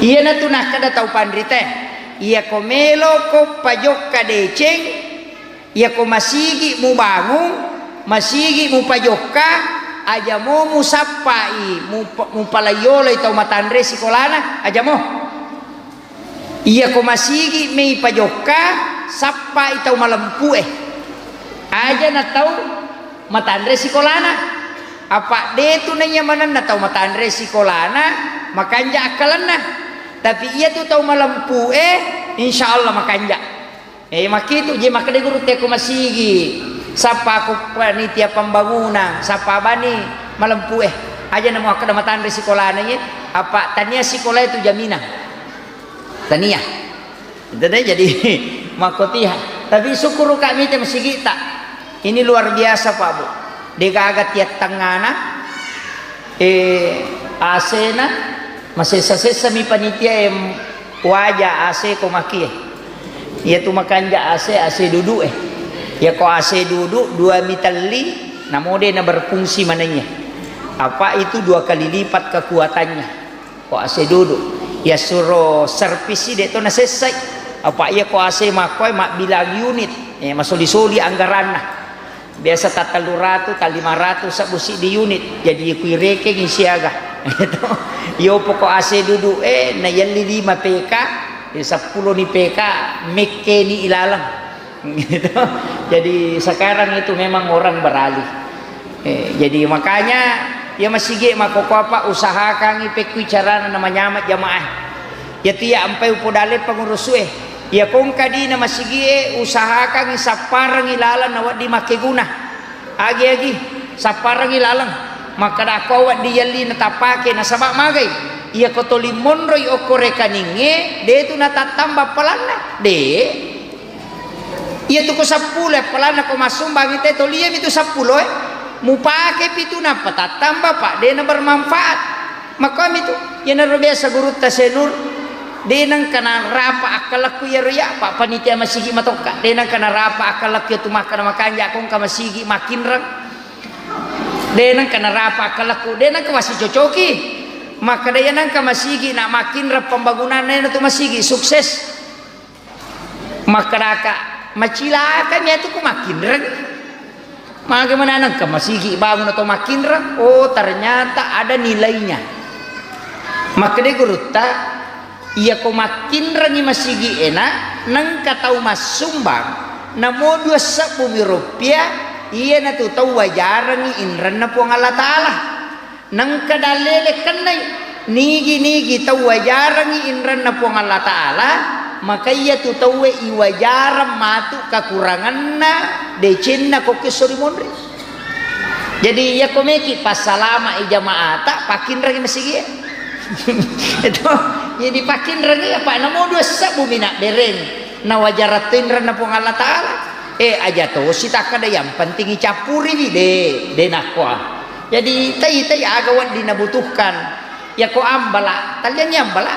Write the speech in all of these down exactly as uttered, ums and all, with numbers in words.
Iyanatu nakkeda tau panrita, iyako meloko pajokka deceng, iyako masigi mubangung, masigi mupajokka, aja mo musappai, mupa-, mupalaiyoloi tau matanre sikolana, aja mo. Iyako masigi mei pajokka, sappai tau malempu'e. Aja na tau matanre sikolana. Apa de tu naiya manenna tau matanre sikolana, makanja akkalenna. Tapi iya tu tau malempu'e, insya Allah makanja. Eh, makkitu je makkeda guru, teko masigi, sappa ko panitia pembangunan, sappa bani malempu'e. Aja namo akkeda matanre sikolana ye, apa tania sikola itu jaminan. Tania. Itu deh jadi makotiha. Tapi syukur kami te masigi ta. Ini luar biasa, Pak Bu. Degaga tiat tengana, eh, A C-na, masessa-sessa mi panitia, em, waja A C ko makie. Iya tu makanja A C, A C duduk, eh. Ya ko A C duduk, dua mitelli, namo de na berfungsi mananya. Apa itu dua kali lipat kekuatannya. Ko A C duduk. Ya suro servis de to nasessai. Apa iya ko A C makkoe mabbilang unit, eh, masoli-soli anggaranna. Biasa ta tellu ratu, ta lima ratu sebbu siddi unit. Jadi kui rekeng siaga. Yo poko A C duduk, eh, na yelli lima P K, eh, seppulo ni P K, mekke ni ilalang. Gitu. Jadi sekarang itu memang orang beralih. Eh, jadi makanya ya masigi makkokkoe apa usahakangi pekkui carana na manyama jamaah. Ya tiya ampai upodale pengurusue. Ya kongka dina masigie usahakangi sapparengi laleng na wedding makkeguna. Agi-agi, sapparengi laleng. Makkeda ko wedding yelli na tapake nasaba magai. Iya ko toli monroi okko rekeningnge, de tu natattamba palanna. De. Iya tu ko seppulo appalanna ko massumbang te toli, iya mi tu seppulo e. Mupake pitu nappa tattamba, Pak, de na bermanfaat. Makkomi tu, iyanaro biasa gurutta Senur, de nengka narapa akkalakku iyaro iya, Pak, panitia masigi matokka, de nengka narapa akkalakku iya tu makkeda makanja ko engka masigi makkinreng. De nengka narapa akkalakku, de nengka wasicocoki. Makkeda iya nengka masigi na makkinreng pembangunanna iya tu masigi sukses. Makkedaka, "Macilakami atu ku makkinreng. Magi mananengka masigi bangun atau makkinreng?" Oh, ternyata ada nilainya. Makkeda gurutta, "Iya ko makkinrengi masigi ena, nengka tau massumbang, namo dua sebbu mi rupiah, iya natu tau wajarengi inrenna Puang Allah Ta'ala." Nengka dalele kennai, nigi-nigi tau wajarengi inrenna Puang Allah Ta'ala, maka iya tu tauwe iwajareng matu kakurangenna decenna kokki esso ri monri. Jadi iya ko meki passalama i jamaata, pakkinrengi masigie. Itu, jadi pakkinrengi apa namo dua sebbu mina bereng. Nawajarattu inrenna Puang Allah Ta'ala. Eh, aja tosi takkeda yang penting icappuriwi, de, de nakkoa. Jadi, tai, tai aga wedding nabutuhkan. Yako ambala, talliangi ambala.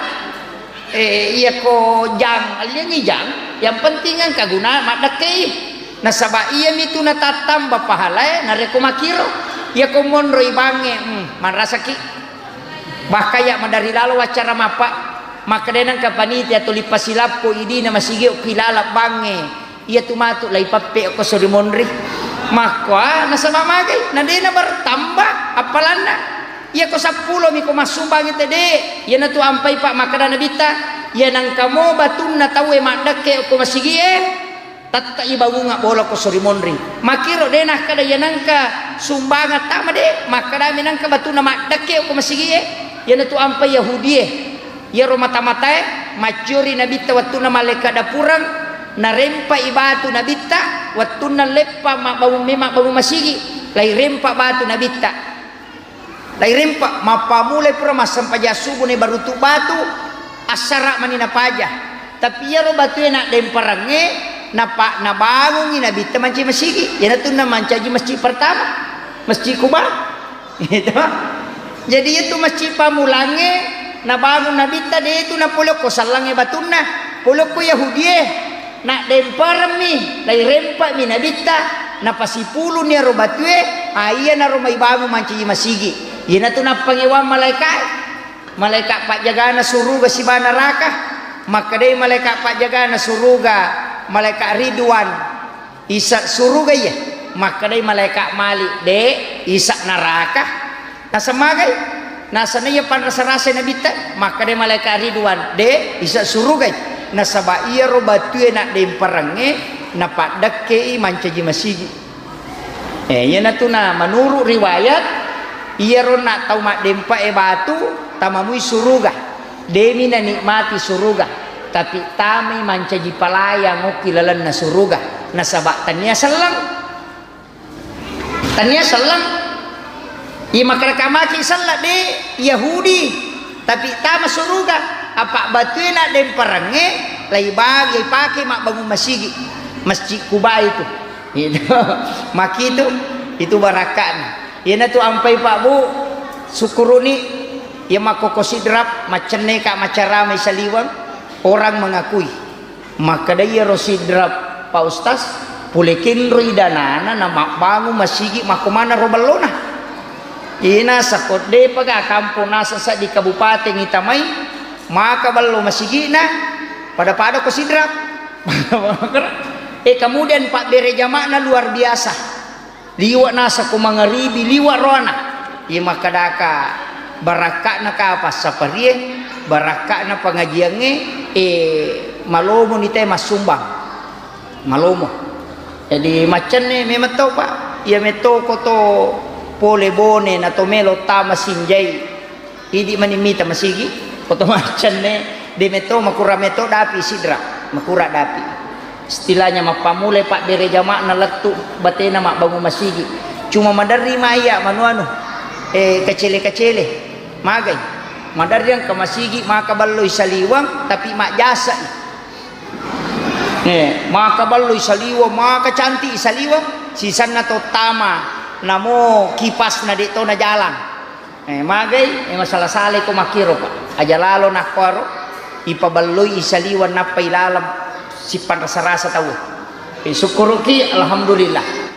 Eh, yako jang, alliangi jang. Yang penting engka guna maddekkei. Nasaba iya mitu natattamba pahalae, narekko makkiro. Yako monroi bangnge, hmm, manrasaki. Bahkan ya madari lalo waccara mappa, makkedai nengka panitia tuli pasilappo idina masigi okki laleng bangnge, iya tu matu lai pappe okko sori monri. Makkoa nasaba magai, na dena bertambah appalanna. Iya ko seppulo mi ko massumbangi tede, iyanatu ampai pa makkeda Nabitta, iya nengka mo batunna tauwe maddekke okko masigie, Tette'i bangunga bola ko sori monri. Makkiro de nakkeda iya nengka sumbangan tama de, makkedami nengka batuna maddekke ko masigie, iyanatu ampai Yahudie. Iyaro mata-matae macciori Nabitta wettunna malaeka dapureng, narempai batu Nabitta wettunna leppa mabbangung, memang bangung masigi, lai rempa batu Nabitta. Lairempa, mappamulai pura massempajang subuh na barutu batu, assara mani napaja. Tapi iyaro batue naddemparengnge, napa-, nabangungi Nabitta mancaji masigi. Iyanatu namancaji masjid pertama, Masjid Quba. Gitu. Jadi iyatu masjid pammulangnge nabangung Nabitta, de tu napole ko sellangnge batunna, pole ko Yahudie. Naddemparammi, lairempami Nabitta, napasipuluni aro batue, a, iyanaro maibangung mancaji masigi. Iyanatu nappangewang malaekae. Malaeka pajjagana suruga siba naraka, makkedai malaeka pajjagana suruga, malaeka Ridwan, isa suruga iya, makkedai malaeka Malik, de, isa naraka. Nasamagai, nasana iya panrasa-rasa nabitta, makkedai malaeka Ridwan, de, isa surugai. Nasaba iyaro batue naddemperengnge napaddekkei mancaji masigi. Eh, iyanatu na menurut riwayat, iyaro na tau maddempe'e batu tamamui suruga. Demi nanikmati suruga, tapi tamai mancaji palayang okki lalenna suruga, nasaba tania selleng. Tania selleng. Iya makkeda kamaki selleng de Yahudi, tapi tama suruga. Apa batue naddemperengnge lai ba-, ipake mabbangung masigi, Masjid Kuba itu. Itu. Makitu, itu barakka'na. Iyanatu ampai Pak Bu, sukkuruni, iya makkoko Sidrap, maccenneka macaramai saliweng, orang mengakui. Makkeda iyaro Sidrap, Pak Ustaz, pole kenroi danana na mabbangung masigi makko maneng ro ballona. Ina sakko depaga kampong naseng seddi kabupaten itamai, maka ballo masigi'na, pada-pada ko Sidrap. Eh, kemudian pabbere jama'na luar biasa. Liwa' nasako mangaribi, liwa' roana. Iya makkedaka barakka'na ka passaparie, barakka'na pengajiangnge, eh, malomo ni te massumbang. Malomo. Jadi maccenne memang to, Pak. Iya metto ko to pole Bone na to melo tama Sinjai. Idi mani mita masigi, ko to maccenne, de metto makura metto dapi Sidra, makura dapi. Istilahnya mappamulai pabbere jama'na lettu batena mabbangung masigi. Cuma maderri ma iya manu-anu, eh, kacele-kacele. Magai. Maderri engka masigi maka balloi saliweng, tapi majjasai. Eh, maka balloi saliweng, maka cantik saliweng, sisanna to tama, namo kipasna de to najalang. Eh, magai, eh, masala-salai ko makkiro, Pak. Aja lalo nakkuaro, ipaballoi saliweng nappa ilaleng sippanrasa-rasa tau. Eh, sukkuruki, alhamdulillah.